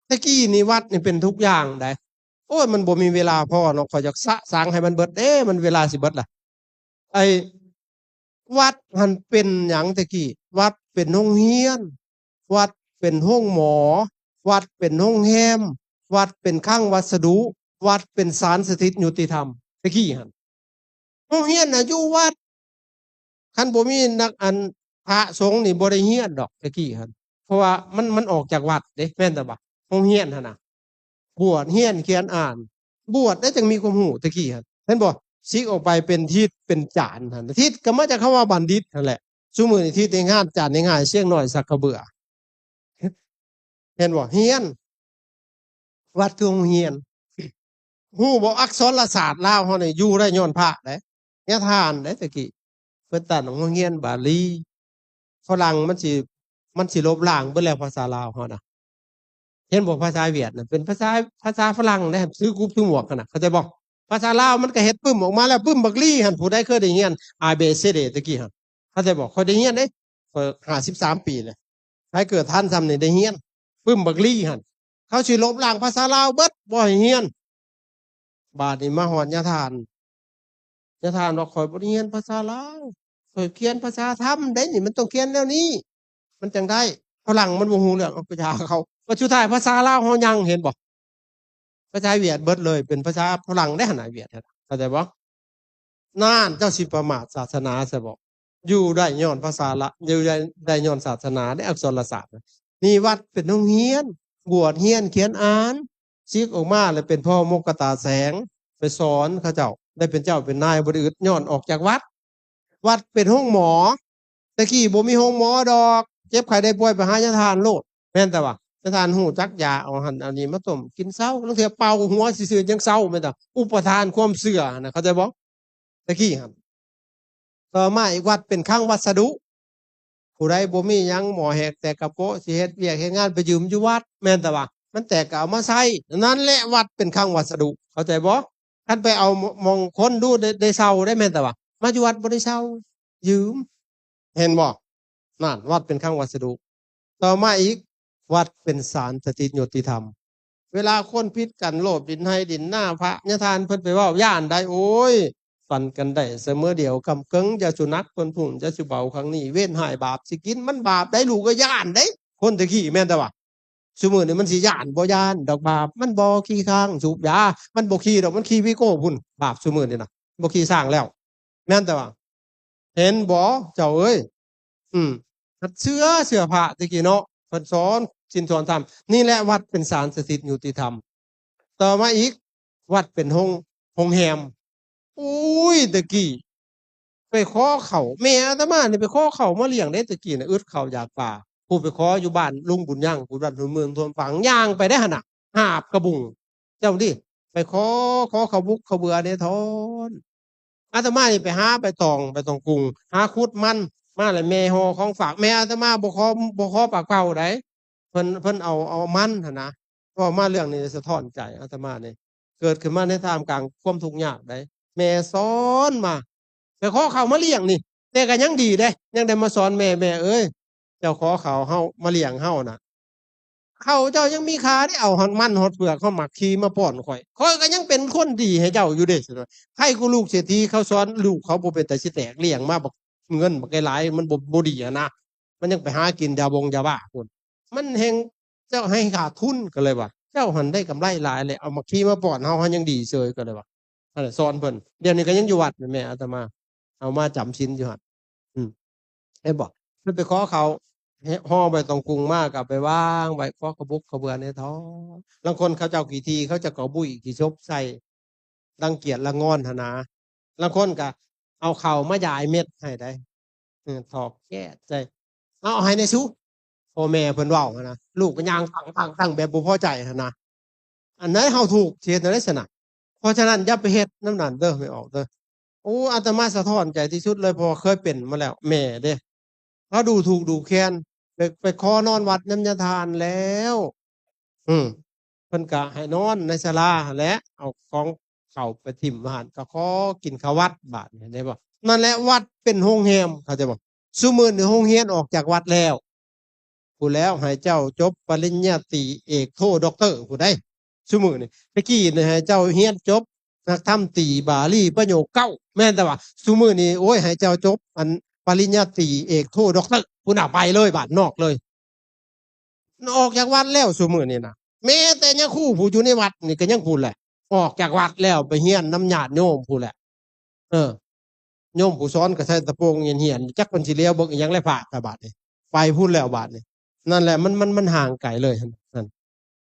ແຕ່ກີ້ນີ້ວັດນີ້ເປັນທຸກຢ່າງໃດ໋. ໂອ້ຍ ມັນບໍ່ມີເວລາພໍເນາະ ຂ້ອຍຢາກສະສາງໃຫ້ມັນເບິດເດ້ ມັນເວລາຊິເບິດລະ. ໄອ້ວັດຫັ້ນເປັນຫຍັງແຕ່ກີ້? ວັດເປັນໂຮງຮຽນ, ວັດເປັນໂຮງໝໍ, ວັດເປັນໂຮງແຮມ, ວັດເປັນຄັງວັດສະດຸ, ວັດເປັນສານສະຖິດຍຸຕິທຳ ແຕ່ກີ້ຫັ້ນ. ໂຮງຮຽນນະຢູ່ວັດ ຄັນບໍ່ມີນັກ ອັນ ພະສົງນີ້ບໍ່ໄດ້ຮຽນດອກແຕ່ກີ້ຫັ້ນ ເພາະວ່າມັນ ມັນອອກຈາກວັດເດ້ ແມ່ນແຕ່ວ່າໂຮງຮຽນຫັ້ນນະ ບວດຮຽນຂຽນອ່ານ ບວດແລ້ວຈັ່ງມີຄວາມຮູ້ແຕ່ກີ້ຫັ້ນ ເຫັນບໍ່? ສິກອອກໄປເປັນທິດເປັນຈານຫັ້ນ ທິດກໍມາຈາກຄຳວ່າບັນດິດຫັ້ນແຫຼະ. ຊຸມື້ນີ້ທິດແຮງງານ ຈານແຮງງານ ຊຽງນ້ອຍ ສັກກະເບືອ ເຫັນບໍ່? ຮຽນ ວັດຄືໂຮງຮຽນ. ຮູ້ບໍ່? ອັກສອນລະສາດລາວເຮົານີ້ຢູ່ໄດ້ຍ້ອນພະເດ້ ຍາທ່ານເດ້ແຕ່ກີ້ ເພິ່ນຕັ້ງໂຮງຮຽນບາລີ. ຝຣັ່ງມັນຊິ ມັນຊິລົບລ້າງເບິດແລ້ວພາສາລາວເຮົານະ ເຫັນບໍ່? ພາສາຫວຽດນະເປັນພາສາ ພາສາຝຣັ່ງເດ້ ຖືກຸບຖືໝວກຫັ້ນນະ ເຂົ້າໃຈບໍ່? ພາສາລາວມັນກໍເຮັດປຶ້ມອອກມາແລ້ວ ປຶ້ມບັກລີຫັ້ນ ຜູ້ໃດເຄີຍໄດ້ຮຽນ A B C D ແຕ່ກີ້ຫັ້ນ ເຂົ້າໃຈບໍ່? ຂ້ອຍໄດ້ຮຽນເດ້ ຂ້ອຍຫ້າສິບສາມປີແລ້ວ ໃຜເກີດທັນຊ່ຳນີ້ໄດ້ຮຽນ ປຶ້ມບັກລີຫັ້ນ. ເຂົາຊິລົບລ້າງພາສາລາວເບິດ ບໍ່ໃຫ້ຮຽນ. ບາດນີ້ມາຮອດຍາທ່ານ ຍາທ່ານວ່າ ຂ້ອຍບໍ່ໄດ້ຮຽນພາສາລາວ ຂ້ອຍຂຽນພາສາທຳໄດ໋ນີ້ ມັນຕ້ອງຂຽນແນວນີ້ ມັນຈັ່ງໄດ້. ຝຣັ່ງມັນບໍ່ຮູ້ເລື່ອງ ເອົາໄປຢາເຂົາ ບັດສຸດທ້າຍພາສາລາວເຮົາຍັງ ເຫັນບໍ່? ພາສາຫວຽດເບິດເລີຍ ເປັນພາສາຝຣັ່ງເດ້ຫັ້ນນະ ຫວຽດ ເຂົ້າໃຈບໍ່? ນັ້ນ ເຈົ້າຊິປະໝາດສາສະໜາຊະບໍ? ຢູ່ໄດ້ຍ້ອນພາສາລະ ຢູ່ໄດ້ ໄດ້ຍ້ອນສາສະໜາ ໄດ້ອັກສອນລະສາດ. ນີ້ວັດເປັນໂຮງຮຽນ ບວດຮຽນຂຽນອ່ານ ສິກອອກມາແລ້ວເປັນພໍ່ມົກກະຕາແສງ ໄປສອນເຂົາເຈົ້າ ໄດ້ເປັນເຈົ້າເປັນນາຍ ບໍ່ໄດ້ອຶດ ຍ້ອນອອກຈາກວັດ. ວັດເປັນໂຮງໝໍ ແຕ່ກີ້ບໍ່ມີໂຮງໝໍດອກ ເຈັບໄຂ້ໄດ້ປ່ວຍໄປຫາຍາທ່ານໂລດ ແມ່ນແຕ່ວ່າຍາທ່ານຮູ້ຈັກຢາ ເອົາຫັ້ນເອົານີ້ມາຕົ້ມກິນເຊົາ ລາງເທື່ອເປົ່າຫົວຊື່ໆ ຍັງເຊົາ ແມ່ນແຕ່ອຸປະທານຄວາມເຊື່ອຫັ້ນນະ ເຂົ້າໃຈບໍ່? ແຕ່ກີ້ຫັ້ນ ຕໍ່ມາອີກ ວັດເປັນຄັງວັດສະດຸ ຜູ້ໃດບໍ່ມີຫຍັງ ໝໍ້ແຫກແຕກກະໂປະ ຊິເຮັດວຽກເຮັດງານ ໄປຢືມຢູ່ວັດ ແມ່ນແຕ່ວ່າມັນແຕກກໍເອົາມາໃຊ້ ນັ້ນແຫຼະ ວັດເປັນຄັງວັດສະດຸ ເຂົ້າໃຈບໍ່? ຄັນໄປເອົາໝ່ອງຄົນດູ ໄດ້ ໄດ້ເຊົ່າໄດ໋ ແມ່ນແຕ່ວ່າມາຢູ່ວັດບໍ່ໄດ້ເຊົ່າ ຢືມ ເຫັນບໍ່? ນັ້ນ ວັດເປັນຄັງວັດສະດຸ. ຕໍ່ມາອີກ ວັດເປັນສານສະຖິດຍຸຕິທຳ. ເວລາຄົນຜິດກັນ ໂລບດິນໄຮ່ດິນນາ ພະຍາທ່ານເພິ່ນໄປເວົ້າ ຢ້ານໄດ໋ ໂອ້ຍ ຟັນກັນໄດ້ສະເໝີດຽວ ກຳເກິ່ງ ຢ່າສຸໜັກເພິ່ນພຸ້ນ ຢ່າສຸເບົາຂ້າງນີ້ ເວນຮ້າຍບາບຊິກິນ ມັນບາບໄດ໋ ລູກເອີຍ ຢ້ານເດ້ ຄົນແຕ່ກີ້ ແມ່ນແຕ່ວ່າ ຊຸມື້ນີ້ມັນຊິຢ້ານບໍ່ຢ້ານດອກບາບ ມັນບໍ່ຂີ່ຄ້າງສູບຢາ ມັນບໍ່ຂີ່ດອກ ມັນຂີ່ວີໂກ້ພຸ້ນ ບາບຊຸມື້ນີ້ນະ ບໍ່ຂີ່ຊ້າງແລ້ວ ແມ່ນແຕ່ວ່າ ເຫັນບໍ່ເຈົ້າເອີຍ? ອືມ ເຊື່ອ ເຊື່ອພະແຕ່ກີ້ເນາະ ເພິ່ນສອນສິນສອນທຳ ນີ້ແຫຼະວັດເປັນສານສະຖິດຍຸຕິທຳ. ຕໍ່ມາອີກ ວັດເປັນໂຮງ ໂຮງແຮມ. ໂອ້ຍ ແຕ່ກີ້ໄປຂໍເຂົ້າ ແມ່ອາດຕະມານີ້ໄປຂໍເຂົ້າມາລ້ຽງເດ້ ແຕ່ກີ້ນະ ອຶດເຂົ້າຢາກປາ ຜູ້ໄປຂໍຢູ່ບ້ານລຸງບຸນຍັງ ຜູ້ບ້ານເມືອງທົ່ວຝັງ ຍ່າງໄປໄດ້ຫັ້ນນະ ຫາບກະບຸງ ເຈົ້ານີ້ ໄປຂໍ ຂໍເຂົ້າບຸກເຂົ້າເບືອແດ່ທ້ອນ. ອາດຕະມານີ້ໄປຫາໃບຕອງ ໃບຕອງກຸງ ຫາຂຸດມັນມາ ແລ້ວແມ່ຫໍ່ຂອງຝາກ ແມ່ອາດຕະມາບໍ່ຂໍ ບໍ່ຂໍປາກເປົ່າໃດ ເພິ່ນ ເພິ່ນເອົາ ເອົາມັນຫັ້ນນະ. ເວົ້າມາເລື່ອງນີ້ສະທ້ອນໃຈ ອາດຕະມານີ້ເກີດຂຶ້ນມາໃນທ່າມກາງຄວາມທຸກຍາກໃດ ແມ່ສອນມາ ໄປຂໍເຂົ້າມາລ້ຽງນີ້ ແຕ່ກໍຍັງດີເດ້ ຍັງໄດ້ມາສອນແມ່ ແມ່ເອີຍ ເຈົ້າຂໍເຂົ້າເຮົາມາລ້ຽງເຮົານະ ເຂົ້າເຈົ້າຍັງມີຄ່າເດ້ ເອົາຮອດມັນຮອດເປືອກ ເຮົາໝາກຂີ້ມາປ້ອນຂ້ອຍ ຂ້ອຍກໍຍັງເປັນຄົນດີໃຫ້ເຈົ້າຢູ່ເດ້. ໃຜກໍລູກເສດຖີ ເຂົາສອນລູກເຂົາບໍ່ເປັນຕາຊິແຕກ ລ້ຽງມາບັກເງິນບັກຫຼາຍ ມັນບໍ່ ບໍ່ດີຫັ້ນນະ ມັນຍັງໄປຫາກິນຢາບົງຢາບ້າພຸ້ນ ມັນແຮ່ງເຈົ້າໃຫ້ຂາດທຶນ ກໍເລີຍວ່າ ເຈົ້າຫັ້ນໄດ້ກຳໄລຫຼາຍແລ້ວ ເອົາໝາກຂີ້ມາປ້ອນເຮົາ ເຮົາຍັງດີເສີຍ ກໍເລີຍວ່າ ອັນນັ້ນສອນເພິ່ນ ດຽວນີ້ກໍຍັງຢູ່ວັດແມ່ອາດຕະມາ ເອົາມາຈຳສິນຢູ່ຫັ້ນ ອືມ ເຫັນບໍ່? ເພິ່ນໄປຂໍເຂົ້າ ຫໍ່ໃບຕອງກຸງມາກໍເອົາໄປວາງໄວ້ ຂໍຂະບຸກຂະເບືອແດ່ທ້ອນ. ລາງຄົນເຂົາເຈົ້າຂີ້ຖີ່ ເຂົາເຈົ້າກໍເອົາບຸ້ຍຂີ້ສົບໃສ່ ລັງກຽດລະງອນຫັ້ນນາ. ລາງຄົນກໍເອົາເຂົ້າມາຢາຍເມັດໃຫ້ໄດ໋ ເອີ ຖອກແກ້ໃສ່ ເອົາໃຫ້ແດ່ສູ ພໍ່ແມ່ເພິ່ນເວົ້າຫັ້ນນະ ລູກກໍຍ່າງຕັງໆໆ ແບບບໍ່ພໍໃຈຫັ້ນນະ. ອັນໃດເຮົາຖືກ ຊິເຮັດແນວໃດຊັ້ນນະ? ເພາະສະນັ້ນຢ່າໄປເຮັດນຳນັ້ນເດີ ແມ່ອອກເດີ. ໂອ້ ອາດຕະມາສະທ້ອນໃຈທີ່ສຸດເລີຍ ເພາະວ່າເຄີຍເປັນມາແລ້ວ ແມ່ເດ້ ລາວດູຖູກດູແຄນ ໄປ ໄປຂໍນອນວັດນຳຍາທ່ານແລ້ວ ອືມ ເພິ່ນກະໃຫ້ນອນໃນສາລາຫັ້ນແຫຼະ ເອົາຂອງເຂົ້າໄປຖິ້ມຫັ້ນ ກະຂໍກິນເຂົ້າວັດບາດນີ້ ເຫັນບໍ່? ນັ້ນແຫຼະ ວັດເປັນໂຮງແຮມ ເຂົ້າໃຈບໍ່? ຊຸມື້ນີ້ໂຮງຮຽນອອກຈາກວັດແລ້ວ ພຸ້ນແລ້ວ ໃຫ້ເຈົ້າຈົບປະລິນຍາຕີ ເອກ ໂທ ດັອກເຕີ ພຸ້ນໃດ໋ ຊຸມື້ນີ້. ແຕ່ກີ້ນີ້ໃຫ້ເຈົ້າຮຽນຈົບນັກທຳຕີ ບາລີ ປະໂຫຍກເກົ້າ ແມ່ນແຕ່ວ່າຊຸມື້ນີ້ ໂອ້ຍ ໃຫ້ເຈົ້າຈົບອັນປະລິນຍາຕີ ເອກ ໂທ ດັອກເຕີ ພຸ້ນນະ ໄປເລີຍ ບາດນອກເລີຍ. ອອກຈາກວັດແລ້ວຊຸມື້ນີ້ນະ ແມ້ແຕ່ຍາຄູຜູ້ຢູ່ໃນວັດນີ້ກໍຍັງພຸ້ນແຫຼະ ອອກຈາກວັດແລ້ວໄປຮຽນນຳຍາດໂຍມພຸ້ນແຫຼະ. ເອີ ໂຍມຜູ້ສອນກໍໃສ່ຕະໂປງຫຽນໆ ຈັກເພິ່ນຊິລຽວເບິ່ງອີ່ຫຍັງແລະພະ ບາດນີ້ ໄປພຸ້ນແລ້ວບາດນີ້. ນັ້ນແຫຼະ ມັນ ມັນ ມັນຫ່າງໄກເລີຍຫັ້ນ.